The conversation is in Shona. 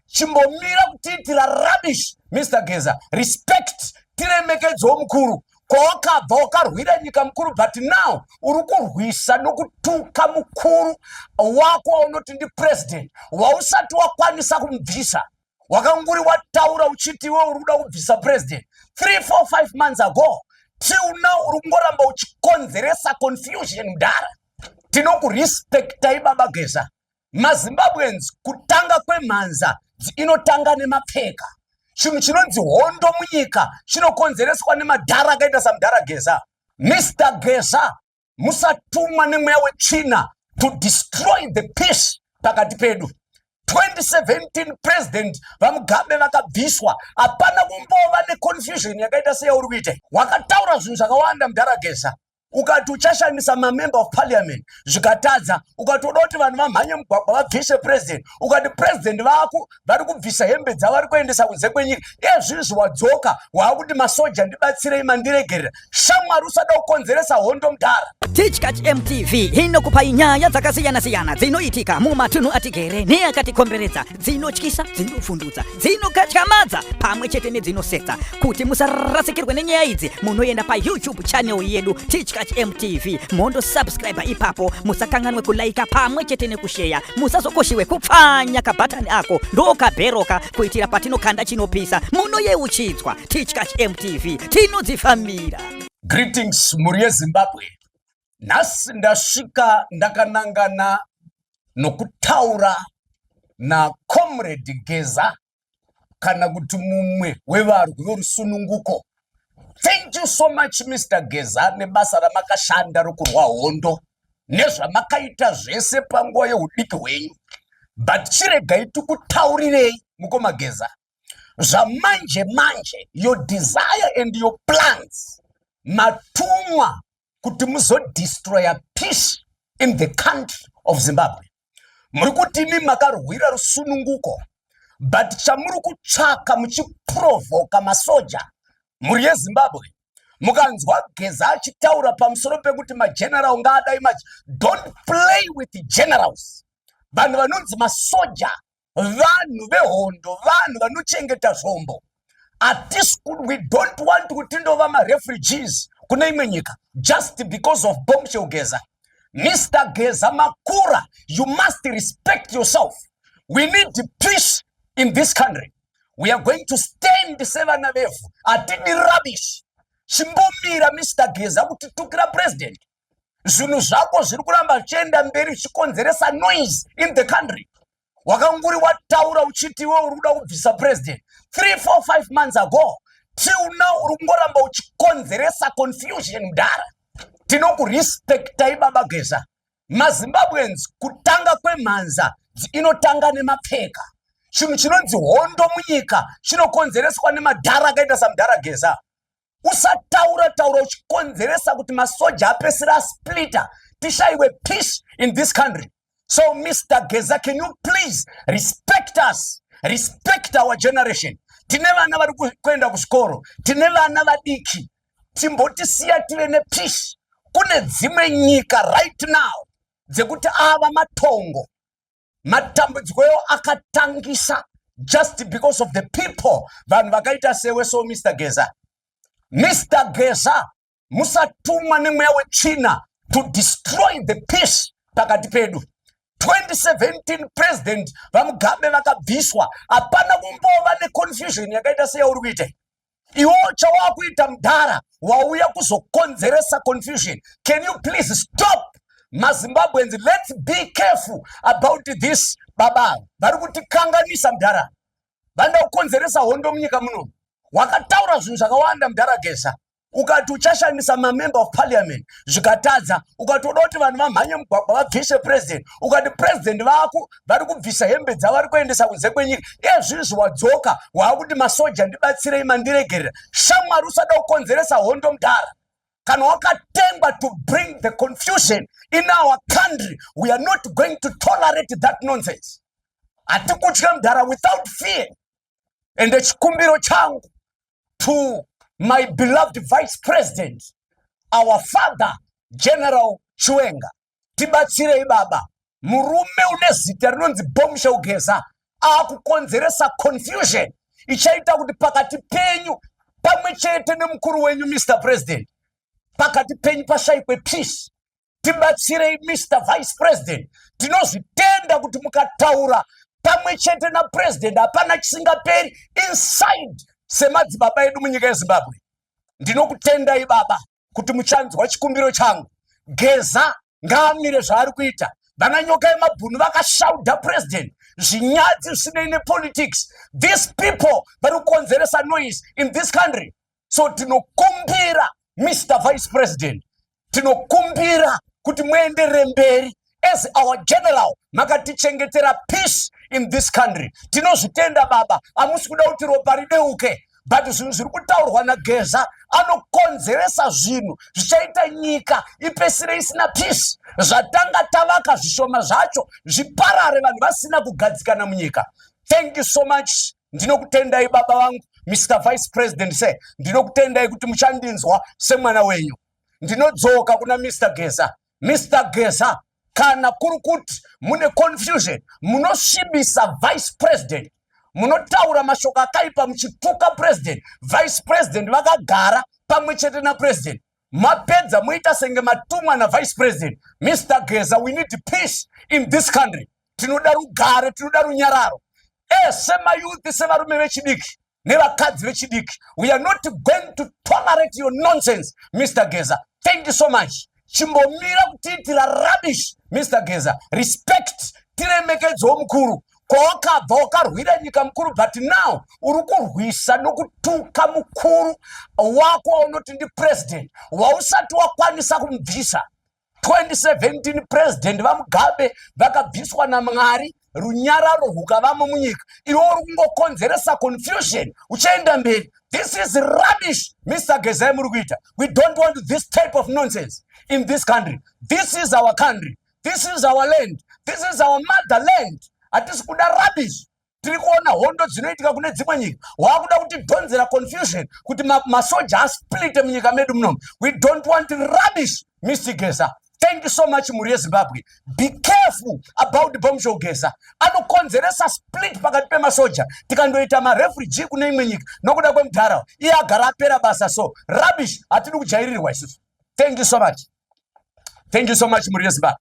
Chimbomira kutiitira rubbish, Mr Geza. Respect, tiremekedzewo mukuru. Kwawakabva wakarwira nyika mukuru, but now uri kurwisa nokutuka mukuru wako waunoti ndipresident wausati wakwanisa kumubvisa. Wakanguri wataura uchiti iwe uri kuda kubvisa president 3 4 5 months ago. Till now uri kungoramba uchikonzeresa confusion mudhara. Tinokurespectai baba Geza. MaZimbabweans, kutanga kwemhanza inotanga nemapfeka. Chinhu chinonzi hondo munyika chinokonzereswa nemadhara akaita samudhara Geza. Mr Geza, musatumwa nemweya wetsvina to destroy the peace pakati pedu. 2017 President vaMugabe vakabviswa, hapana kumbova neconfusion yakaita seyauri kuita. Wakataura zvinhu zvakawanda mudhara Geza. Ukati uchashandisa mamember of parliament, zvikatadza. Ukati uda kuti vanhu vamhanye mugwagwa vabvise president. Ukati president vako vari kubvisa hembe dzavo, vari kuendesa kunze kwenyika. Ezvizvi wadzoka waakuti masoja ndibatsirei, mandiregerera. Shamwari, usada kukonzeresa hondo mudhara. Tichkach MTV inokupai nyaya dzakasiyana-siyana dzinoitika mumatunhu atigere neakatikomberedza, dzinotyisa, dzinofundutsa, dzinokatyamadza pamwe chete nedzinosetsa. Kuti musarasikirwe nenyaya idzi, munoenda paYouTube channel yedu Tichkach MTV, mondosubscribe ipapo. Musakanganwe kulaika pamwe chete nekusheya. Musazokoshiwe kupfanya kabhatani ako ndokabheroka, kuitira patinokanda chinopisa munoyeuchidzwa. Tichkach MTV, tinodzifambira. Greetings mhuri yeZimbabwe. Nhasi ndasvika ndakanangana nokutaura naComrade Geza, kana kuti mumwe wevarwi vorusununguko. Thank you so much, Mr Geza, nebasa ramakashanda rokurwa hondo nezvamakaita zvese panguva yeudiki hwenyu. But chiregai tikutaurirei, mukoma Geza, zvamanje manje, your desire and your plans, matumwa kuti muzodestroya peace in the country of Zimbabwe. Muri kuti imi makarwira rusununguko, but chamuri kutsvaka muchiprovoka masoja. Mhuri yeZimbabwe, mukanzwa Geza achitaura pamusoro pekuti mageneral ngaadai machi, don't play with generals. Vanhu vanonzi masoja vanhu vehondo, vanhu vanochengeta zvombo. Hatisi, we don't want kuti tindova marefugees kune imwe nyika just because of Bombshell Geza. Mr Geza, makura, you must respect yourself. We need peace in this country. We are going to stand sevana vevhu. Hatidi rubbish. Chimbomira, Mr Geza, kutitukira president. Zvinhu zvako zviri kuramba zvichienda mberi zvichikonzeresa noise in the country. Wakanguri wataura uchiti iwe uri kuda kubvisa president 3 4 5 months ago. Till now uri kungoramba uchikonzeresa confusion mudhara. Tinokurespectai baba Geza. MaZimbabweans, kutanga kwemhanza inotanga nemapfeka. Chinhu chinonzi hondo munyika chinokonzereswa nemadhara akaita samudhara Geza. Usataura taura uchikonzeresa kuti masoja apesera asplita, tishayiwe peace in this country. So Mr Geza, can you please respect us, respect our generation? Tine vana vari kuenda kuzvikoro, tine vana vadiki. Timbotisiya tive nepeace. Kune dzimwe nyika right now dzekuti ava matongo, matambudziko ewo akatangisa just because of the people, vanhu vakaita sewe. So Mr Geza, Mr Geza, musatumwa nemweya wetsvina to destroy the peace pakati pedu. 2017 President vaMugabe vakabviswa, hapana kumbova neconfusion yakaita seyauri kuita iwo. Chawakuita mudhara, wauya kuzokonzeresa confusion. Can you please stop? MaZimbabweans, let's be careful about this. Baba vari kutikanganisa mudhara, vanoda kukonzeresa hondo munyika muno. Wakataura zvinhu zvakawanda mudhara Geza. Ukati uchashandisa mamember of parliament, zvikatadza. Ukati uda kuti vanhu vamhanye mugwagwa vabvise president. Ukati president vako vari kubvisa hembe dzavo, vari kuendesa kunze kwenyika. Ezvizvi wadzoka waakuti masoja ndibatsirei, mandiregerera. Shamwari, usada kukonzeresa hondo mudhara. Kana wakatengwa to bring the confusion in our country, we are not going to tolerate that nonsense. Hatikutya mudhara, without fear. Ende chikumbiro changu to my beloved vice president, our father, General Chiwenga, tibatsirei baba. Murume une zita rinonzi Bombshell Geza. Akukonzeresa confusion ichaita kuti pakati penyu pamwe chete nemukuru wenyu, Mr President, pakati penyu pashaikwe peace. Tibatsirei, Mr Vice President. Tinozvitenda kuti mukataura pamwe chete napresident, hapana chisingaperi inside semadzibaba edu munyika yeZimbabwe. Ndinokutendai, baba, kuti muchanzwa chikumbiro changu. Geza ngaamire zvaari kuita. Vana Nyoka yemabhunu vakashaudha president zvinyadzi zvisinei nepolitics. These people vari kukonzeresa noise in this country. So tinokumbira, Mr Vice President, tinokumbira kuti muenderere mberi as our general. Makatichengetera peace in this country, tinozvitenda, baba. Hamusi kuda kuti ropa rideuke, but zvinhu zviri kutaurwa naGeza anokonzeresa zvinhu zvichaita nyika ipesire isina peace. Zvatanga tavaka zvishoma zvacho zviparare, vanhu vasina kugadzikana munyika. Thank you so much. Ndinokutendai, baba vangu, Mr Vice President. Se ndinokutendai kuti muchandinzwa semwana wenyu. Ndinodzoka kuna Mr Geza. Mr Geza, kana kuri kuti mune confusion, munosvibisa vice president, munotaura mashoko akaipa muchituka president, vice president vakagara pamwe chete napresident, mapedza moita senge matumwa navice president. Mr Geza, we need peace in this country. Tinoda rugare, tinoda runyararo. Semayouth, sevarume vechidiki nevakadzi vechidiki, we are not going to tolerate your nonsense, Mr Geza. Thank you so much. Chimbomira kutiitira rubbish, Mr Geza. Respect, tiremekedzewo mukuru. Kwawakabva wakarwira nyika, mukuru, but now uri kurwisa nokutuka mukuru wako waunoti ndipresident, wausati wakwanisa kumubvisa. 2017 President vaMugabe vakabviswa naMwari, runyararo rwukavamo munyika. Iwe uri kungokonzeresa confusion uchienda mberi. This is rubbish, Mr Gezai, muri kuita. We don't want this type of nonsense in this country. This is our country, this is our land, this is our motherland. Hatisi kuda rubbish. Tiri kuona hondo dzinoitika kune dzimwe nyika. Waakuda kutidhonzera confusion kuti masoja asplite munyika medu munomu. We don't want rubbish, Mr Geza. Thank you so much, mhuri yeZimbabwe. Be careful about Bombshell Geza. Anokonzeresa split pakati pemasoja, tikandoita marefugee kune imwe nyika nokuda kwemudhara. Iye agara apera basa. So rubbish, hatidi kujairirwa isusu. Thank you so much, thank you so much, mhuri yeZimbabwe.